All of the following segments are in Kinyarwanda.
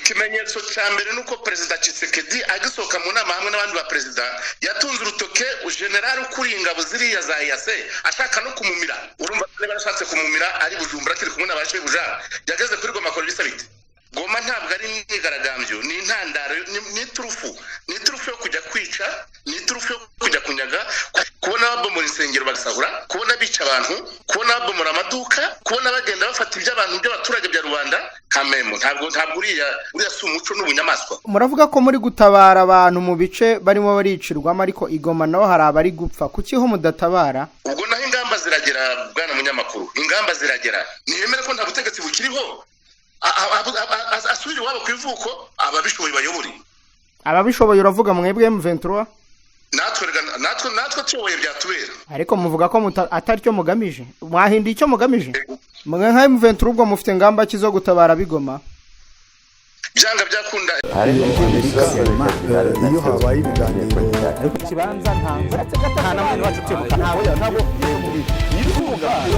Ikimenyetso cya mbere ni uko Perezida Tshisekedi agisohoka mu nama hamwe n'abandi ba perezida yatunze urutoke general ukuriye ingabo ziriya za EAC, ashaka no kumumira. Urumva niba yarashatse kumumira ari Bujumbura akiri kumwe na ba shebuja, yageze kuri Goma akora ibisa bite? Goma ntabwo ari imyigaragambyo, ni intandaro, ni iturufu, ni iturufu yo kujya kwica, ni iturufu yo kujya kunyaga, kubona babomora insengero bagasahura, kubona bica abantu, kubona babomora amaduka, kubona bagenda bafata iby'abantu by'abaturage bya rubanda. Kamemo ntabwo uriya si umuco n'ubunyamaswa. Muravuga ko muri gutabara abantu mu bice barimo baricirwamo, ariko i Goma naho hari abari gupfa. Kuki ho mudatabara? Ubwo naho ingamba ziragera, bwana munyamakuru, ingamba ziragera. Ntiyemere ko nta butegetsi bukiriho, asubire iwabo ku ivuko, ababishoboye bayobore. Ababishoboye uravuga mwebwe M23? Natwe rega, natwe tuyoboye byatubera. Ariko muvuga ko atari cyo mugamije. Mwahinduye icyo mugamije mwe nka M23. Ubwo mufite ingamba ki zo gutabara bigoma? Byanga byakunda. Iyo habaye ibiganiro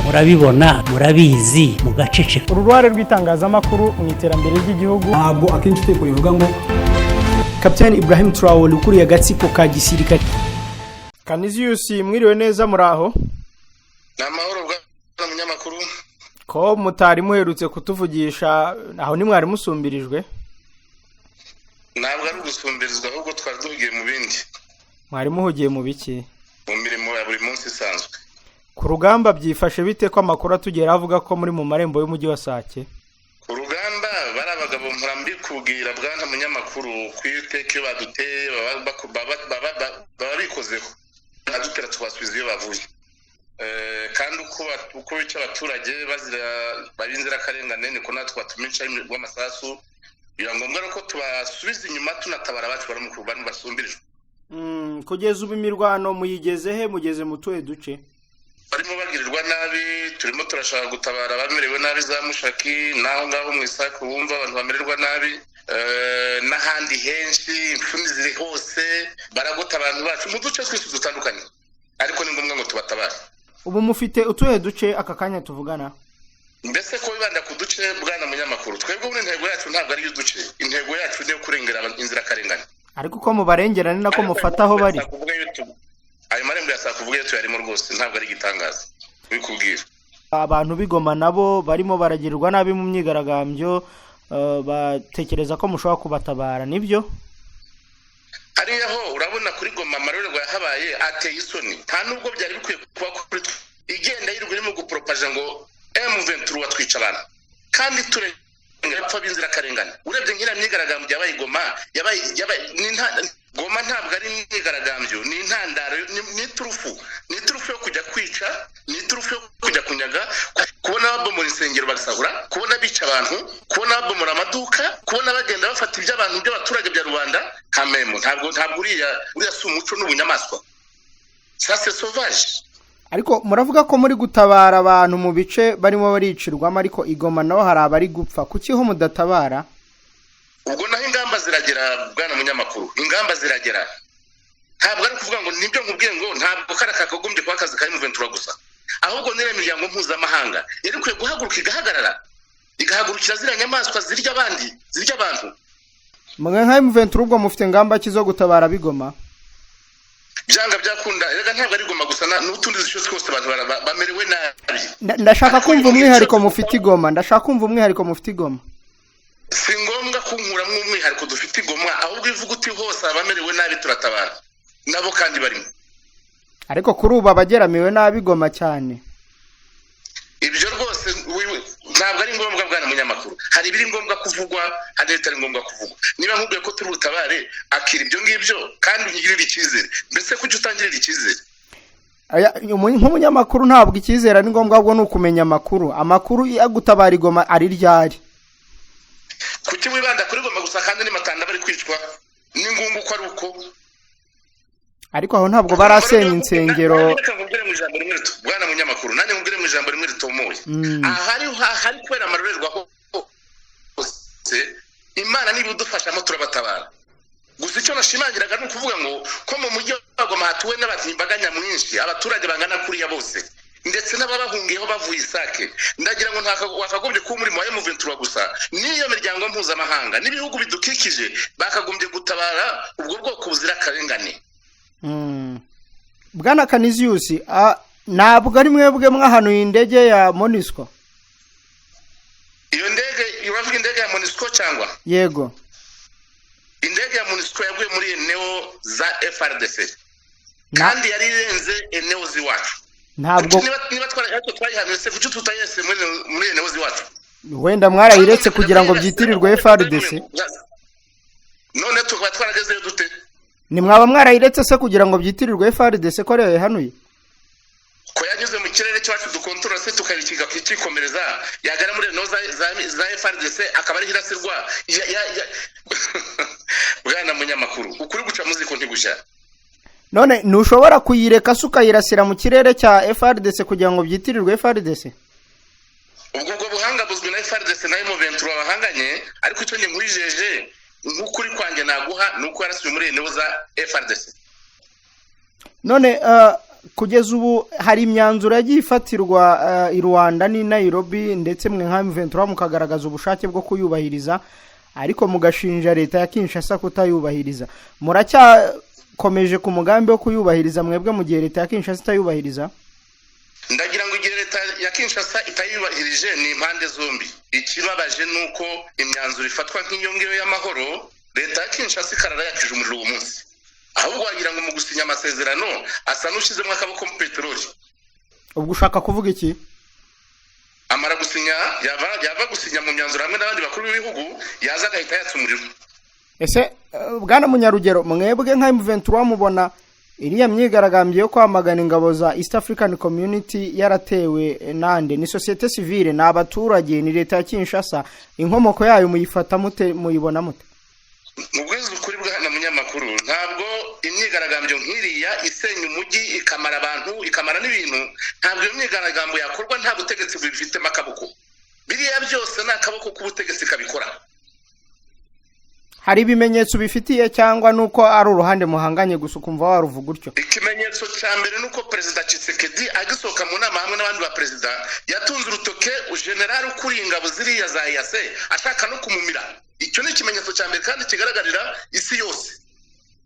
Murabibona, murabizi, mugaceceka. Uruhare rw'itangazamakuru mu iterambere ry'igihugu. Ntabwo akenshi itegeko rivuga ngo Kapitani Ibrahim Traore ukuriye agatsiko ka gisirikare. Canisius, mwiriwe neza, muraho? Ni amahoro, bwana munyamakuru. Ko mutari muherutse kutuvugisha, aho ntimwari musumbirijwe? Ntabwo ari ugusumbirizwa, ahubwo twari duhugiye mu bindi. Mwari muhugiye mu biki? Mu mirimo ya buri munsi isanzwe. Ku rugamba byifashe bite, ko amakuru atugera avuga ko muri mu marembo y'umujyi wa Sake? Ku rugamba bari abagabo, mpora mbikubwira, bwana munyamakuru, ku iteka iyo baduteye baba bikozeho, badutera tubasubiza iyo bavuye. Kandi uko bica abaturage bazira b'inzirakarengane, niko natwe batumica rw'amasasu. Biba ngombwa ko tubasubiza inyuma, tunatabara abacu bari mu basumbirijwe. Kugeza ubu imirwano muyigeze he? Mugeze mu tuhe duce? Barimo bagirirwa nabi, turimo turashaka gutabara abamerewe nabi za Mushaki n'aho ngaho mu Isake, wumva abantu bamererwa nabi, n'ahandi henshi. Imfuni ziri hose, baragota abantu bacu mu duce twinshi dutandukanye, ariko ni ngombwa ngo tubatabare. Ubu mufite utuhe duce aka kanya tuvugana? Mbese ko wibanda ku duce, bwana munyamakuru, twebwe ubu intego yacu ntabwo ari uduce, intego yacu ni iyo kurengera inzirakarengane. Ariko uko mubarengera ni nako mufata aho bari. Ayo marembo ya saa kuvuga iyo tuyarimo rwose, ntabwo ari igitangaza bikubwira. Abantu b'Igoma nabo barimo baragirwa nabi mu myigaragambyo, batekereza ko mushobora kubatabara, nibyo? Hariya ho urabona kuri Goma amarorerwa yahabaye ateye isoni, nta nubwo byari bikwiye kuba kuri twe. Igenda yirirwa irimo guporopaje ngo M23 twica abantu kandi turengera epfo b'inzirakarengane. Urebye nk'iriya myigaragambyo yabaye i Goma, yabaye Goma ntabwo ari imyigaragambyo, ni intandaro, ni iturufu, ni iturufu yo kujya kwica, ni iturufu yo kujya kunyaga, kubona babomora insengero bagasahura, kubona bica abantu, kubona babomora amaduka, kubona bagenda bafata iby'abantu by'abaturage bya rubanda. Kamemo ntabwo uriya si umuco n'ubunyamaswa, ça c'est sauvage. Ariko muravuga ko muri gutabara abantu mu bice barimo baricirwamo, ariko i Goma naho hari abari gupfa. Kuki ho mudatabara? Ubwo naho ingamba ziragera, bwana munyamakuru, ingamba ziragera. Ntabwo ari ukuvuga ngo nibyo nkubwiye ngo ntabwo kariya kakagombye kuba akazi ka M23 gusa, ahubwo n'iriya miryango mpuzamahanga yari ikwiye guhaguruka igahagarara, igahagurukira ziriya nyamaswa zirya abandi, zirya abantu. Mwe nka M23 ubwo mufite ingamba ki zo gutabara bigoma? Byanga byakunda, erega ntabwo ari Goma gusa, n'utundi duce twose abantu bamerewe nabi. Ndashaka kumva umwihariko mufite i Goma, ndashaka kumva umwihariko mufite i Goma. Si ngombwa kunkuramo umwihariko dufite i Goma, ahubwo ivuga uti hose abamerewe nabi turatabara nabo kandi barimo. Ariko kuri ubu abageramiwe nabi Goma cyane. Ibyo rwose ntabwo ari ngombwa, bwana munyamakuru. Hari ibiri ngombwa kuvugwa, hari n'ibitari ngombwa kuvugwa. Niba nkubwiye ko turi butabare, akira ibyo ngibyo kandi unyigirire icyizere. Mbese kuki utangirira icyizere? Nk'umunyamakuru ntabwo icyizere ari ngombwa, ahubwo ni ukumenya amakuru. Amakuru yo gutabara i Goma ari ryari? Kuki wibanda kuri Goma gusa kandi ni Matanda bari kwicwa n'ingungu ko ari uko? Ariko aho ntabwo barasenya insengero. Reka nkubwire mu ijambo rimwe bwana munyamakuru, nanjye nkubwire mu ijambo rimwe ritomoye. Ahari kubera amarorerwa hose, Imana niba idufashamo turabatabara. Gusa icyo nashimangiraga ni ukuvuga ngo ko mu mujyi wa Goma hatuwe n'abantu imbaga nyamwinshi, abaturage bangana kuriya bose, Ndetse n'ababahungiyeho bavuye Isake. Ndagira ngo wakagombye kuba umurimo wa M23 gusa, n'iyo miryango mpuzamahanga n'ibihugu bidukikije bakagombye gutabara ubwo bwoko buzira akarengane. Bwana Canisius, ntabwo ari mwebwe mwahanuye indege ya MONUSCO? Iyo ndege, uravuga indege ya MONUSCO cyangwa? Yego. Indege ya MONUSCO yaguye muri eneo za FARDC, kandi yari irenze eneo z'iwacu. Ntabwo niba twayihanuye se kuki tutayese muri eneo z'iwacu? Wenda mwarayiretse kugira ngo byitirirwe FARDC. None tukaba twaragezeyo dute? Ni mwaba mwarayiretse se kugira ngo byitirirwe FARDC ko ariyo yahanuye? Ko yanyuze mu kirere cyacu dukontorora se tukayikiga kikomereza, yagera muri eneo za FARDC akaba ari hirasirwa. Bwana munyamakuru, ukuri guca muziko ntigushya. None ntushobora kuyireka se ukayirasira mu kirere cya FARDC kugira ngo byitirirwe FARDC? Ubwo buhanga buzwi na FARDC na M23 bahanganye, ariko icyo njye nkwijeje nk'ukuri kwanjye naguha ni uko yarasiwe muri eneo za FARDC. None kugeza ubu hari imyanzuro yagiye ifatirwa i Rwanda n'i Nairobi, ndetse mwe nka M23 mukagaragaza ubushake bwo kuyubahiriza, ariko mugashinja leta ya Kinshasa kutayubahiriza. Muracyakomeje ku mugambi wo kuyubahiriza mwebwe mu gihe leta ya Kinshasa itayubahiriza? Ndagira ngo igihe leta ya Kinshasa itayubahirije ni impande zombi. Ikibabaje ni uko imyanzuro ifatwa nk'iyo ngiyo y'amahoro, leta ya Kinshasa ikarara yakije umuriro uwo munsi. Ahubwo wagira ngo mu gusinya amasezerano asa n'ushyizemo akaboko mu peteroli. Ubwo ushaka kuvuga iki? Amara gusinya, yava gusinya mu myanzuro hamwe n'abandi bakuru b'ibihugu, yaza agahita yatsa umuriro. Ese Bwana Munyarugero, mwebwe nka M23 mubona iriya myigaragambyo yo kwamagana ingabo za East African Community yaratewe nande? Ni société civile, ni abaturage, ni leta ya Kinshasa? Inkomoko yayo muyifata mute, muyibona mute? Mu bwiza ukuri bwana munyamakuru, ntabwo imyigaragambyo nk'iriya isenya umujyi ikamara abantu ikamara n'ibintu, ntabwo iyo myigaragambyo yakorwa nta butegetsi bubifitemo akaboko. Biriya byose ni akaboko k'ubutegetsi kabikora. Hari ibimenyetso bifitiye cyangwa nuko ari uruhande muhanganye gusa ukumva waruvuga utyo? Ikimenyetso cya mbere nuko Perezida Tshisekedi agisohoka mu nama hamwe n'abandi ba perezida yatunze urutoke general ukuriye ingabo ziriya za EAC ashaka no kumumira. Icyo ni ikimenyetso cya mbere kandi kigaragarira isi yose.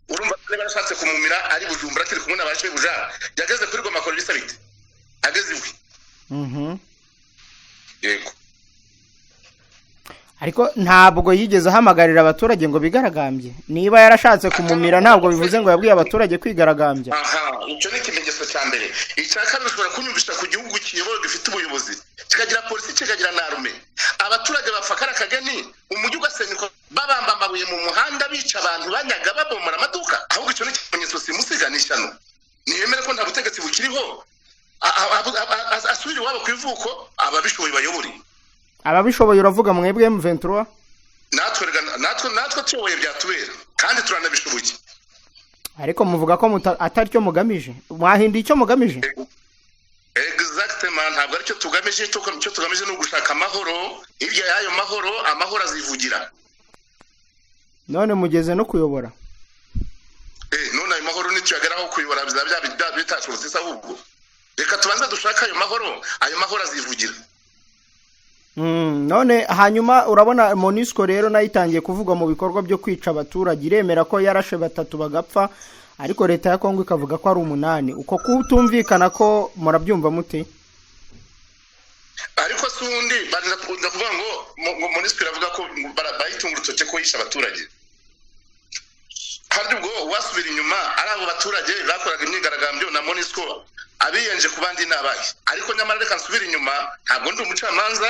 Urumva niba yarashatse kumumira ari Bujumbura akiri kumwe na ba shebuja, yageze kuri Goma akora ibisa bite ageze iwe. Yego. Ariko ntabwo yigeze ahamagarira abaturage ngo bigaragambye. Niba yarashatse kumumira ntabwo bivuze ngo yabwiye abaturage kwigaragambya. Aha, icyo ni ikimenyetso cya mbere. Icya kabiri, ushobora kunyumvisha ku gihugu kiyobowe gifite ubuyobozi, kikagira polisi, kikagira na arme, abaturage bapfa kara kageni, umujyi ugasenyuka, babamba amabuye mu muhanda, bica abantu, banyaga, babomora amaduka. Ahubwo icyo ni ikimenyetso simusiga, ni ishyano. Niyemere ko nta butegetsi bukiriho, asubire iwabo ku ivuko, ababishoboye bayobore. Ababishoboye uravuga mwebwe M23? Natwe tuyoboye byatubera kandi turanabishoboye. Ariko muvuga ko atari cyo mugamije, mwahinduye icyo mugamije? Exactement, ntabwo aricyo tugamije. Icyo tugamije ni ugushaka amahoro. Hirya y'ayo mahoro, amahoro azivugira. None mugeze no kuyobora. None ayo mahoro nituyageraho kuyobora bizaba bitashobotse se? Ahubwo reka tubanze dushake ayo mahoro, ayo mahoro azivugira. None hanyuma urabona MONUSCO rero nayo itangiye kuvugwa mu bikorwa byo kwica abaturage, iremera ko yarashe 3 bagapfa, ariko leta ya Kongo ikavuga ko ari 8. Uko kutumvikana ko murabyumva mute? Ariko si undi barinda kuvuga ngo MONUSCO iravuga ko bayitunga urutoke ko yishe abaturage. Kandi ubwo wasubira inyuma ari abo baturage bakoraga imyigaragambyo na MONUSCO abiyenje ku bandi n'abaye. Ariko nyamara reka nsubire inyuma, ntabwo ndi umucamanza,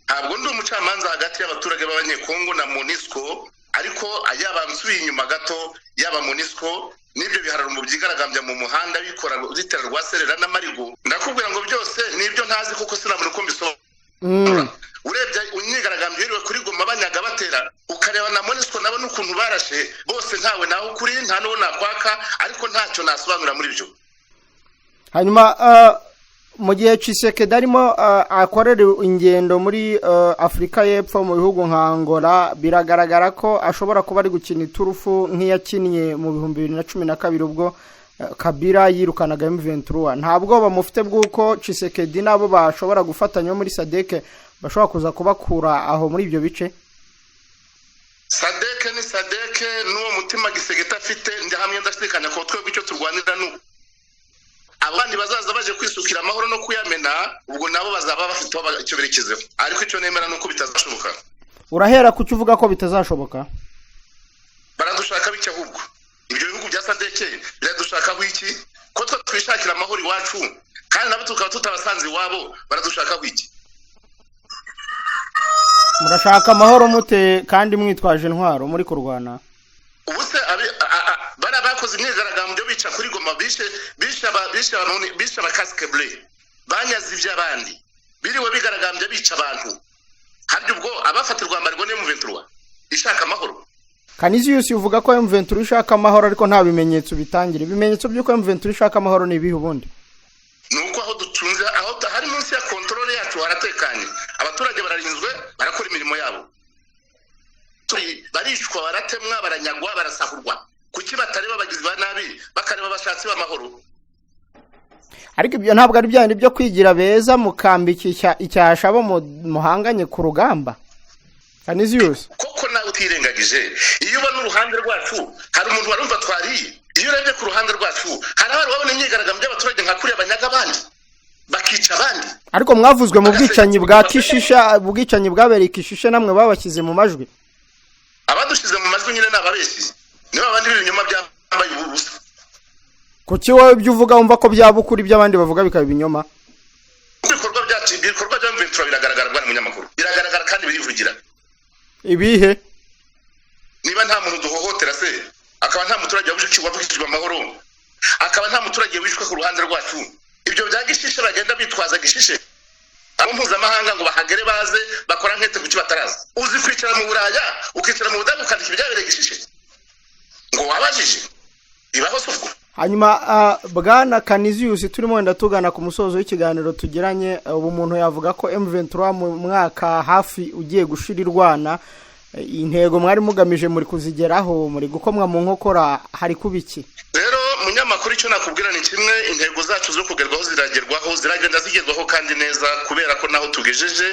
ntabwo ndi umucamanza hagati y'abaturage b'Abanyekongo na MONUSCO, ariko yaba nsubiye inyuma gato, yaba MONUSCO n'ibyo bihararo mu byigaragambya mu muhanda bikora bitera rwaserera n'amarigo, ndakubwira ngo byose nibyo ntazi kuko sinabona uko mbisobanura. Urebye imyigaragambyo yiriwe kuri Goma banyaga batera, ukareba na MONUSCO nabo n'ukuntu barashe bose, ntawe naho kuri nta n'uwo nakwaka, ariko ntacyo nasobanura muri byo. Hanyuma mu gihe Tshisekedi arimo akorera ingendo muri Afurika y'Epfo mu bihugu nka Angola, biragaragara ko ashobora kuba ari gukina iturufu nk'iyakinnye mu 2012 ubwo Kabila yirukanaga M23. Nta bwoba mufite bw'uko Tshisekedi nabo bashobora gufatanya muri SADC bashobora kuza kubakura aho muri ibyo bice? SADC ni SADC, n'uwo mutima Tshisekedi afite, ndahamya ndashidikanya ko twebwe icyo turwanira ni abandi bazaza baje kwisukira amahoro no kuyamena, ubwo nabo bazaba bafite icyo berekezeho. Ariko icyo nemera ni uko bitazashoboka. Urahera ku cyo uvuga ko bitazashoboka? Baradushaka bike ahubwo ibyo bihugu bya SADC biradushakaho iki? Ko twe twishakira amahoro iwacu kandi nabo tukaba tutabasanze iwabo, baradushakaho iki? Murashaka amahoro mute kandi mwitwaje intwaro muri kurwana? Ubu se bariya bakoze imyigaragambyo bica kuri Goma, bishe abacasques bleus, banyaze iby'abandi, biriwe bigaragambya bica abantu, harya ubwo abafatirwa embargo ni M23 ishaka amahoro? Canisius, uvuga ko M23 ishaka amahoro ariko nta bimenyetso bitangira. Ibimenyetso by'uko M23 ishaka amahoro ni ibihe ubundi? Ni uko aho ducunze, aho hari munsi ya contrôle yacu, haratekanye, abaturage bararinzwe, barakora imirimo yabo. Baricwa, baratemwa, baranyagwa, barasahurwa. Kuki batareba abagizi ba nabi, bakareba abashatsi b'amahoro? Ariko ibyo ntabwo ari bya byo kwigira beza mukambika icyasha abo muhanganye ku rugamba, Canisius? Koko nawe utirengagije, iyo ubona uruhande rwacu, hari umuntu warumva twariye? Iyo urebye ku ruhande rwacu, hari abari babona imyigaragambyo y'abaturage nka kuriya banyaga abandi, bakica abandi? Ariko mwavuzwe mu bwicanyi bwa Kishisha, ubwicanyi bwabereye Kishisha, namwe babashyize mu majwi. Abadushyize mu majwi nyine ni ababeshyi, niba abandi b'ibinyoma byambaye ubusa. Kuki wowe ibyo uvuga wumva ko byaba ukuri, ibyo abandi bavuga bikaba ibinyoma? Ibikorwa byacu, ibikorwa bya M23 biragaragara, bwana munyamakuru, biragaragara kandi birivugira. Ibihe? Niba nta muntu duhohotera se, akaba nta muturage wabujijwe amahoro, akaba nta muturage wishwe ku ruhande rwacu, ibyo bya Gishishe bagenda bitwaza Gishishe, abo mpuzamahanga ngo bahagere baze bakora enquête, kuki bataraza? Uzi kwicara mu Buraya, ukicara mu Budage, ukandika ibyabereye Gishishe ngo wabajije? Bibaho se ubwo? Hanyuma bwana Canisius, turimo wenda tugana ku musozo w'ikiganiro tugiranye. Ubu umuntu yavuga ko M23 mu mwaka hafi ugiye gushira irwana, intego mwari mugamije muri kuzigeraho? Muri gukomwa mu nkokora, hari kuba iki? Rero munyamakuru, icyo nakubwira ni kimwe: intego zacu zo kugerwaho ziragerwaho, ziragenda zigerwaho kandi neza, kubera ko naho tugejeje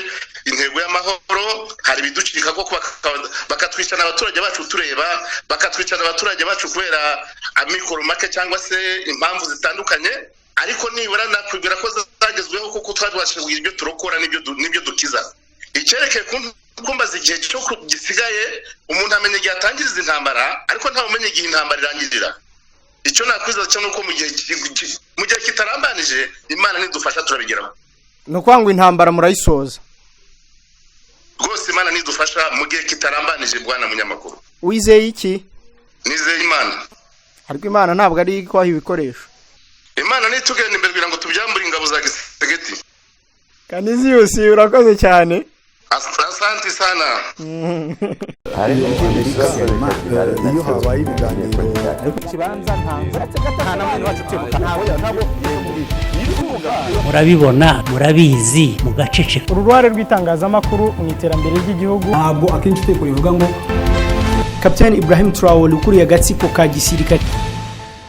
intego y'amahoro hari ibiducika koko, bakatwicana abaturage bacu tureba, bakatwicana abaturage bacu kubera amikoro make cyangwa se impamvu zitandukanye. Ariko nibura nakwibwira ko zagezweho, kuko twabashije kugira ibyo turokora n'ibyo dukiza. Icyerekeye kumbaza igihe cyo gisigaye, umuntu amenya igihe atangiriza intambara, ariko ntawe umenya igihe intambara irangirira. Icyo nakwiza cyo ni uko mu gihe kitarambanije, Imana nidufasha turabigeraho. Ni ukuvuga ngo intambara murayisoza? Rwose Imana nidufasha mu gihe kitarambanije, bwana munyamakuru. Wizeye iki? Nizeye Imana. Ariko Imana ntabwo ari ikubaha ibikoresho. Imana nitugenda imbere kugira ngo tubyambure ingabo za Tshisekedi. Canisius, urakoze cyane. Asante sana. Iyo habaye ibiganiro Ikibanza nta. Murabibona, murabizi, mugaceceka. Uru ruhare rw'itangazamakuru mu iterambere ry'igihugu. Ntabwo akenshi itegeko rivuga ngo Kapitani Ibrahim Traore ukuriye agatsiko ka gisirikare.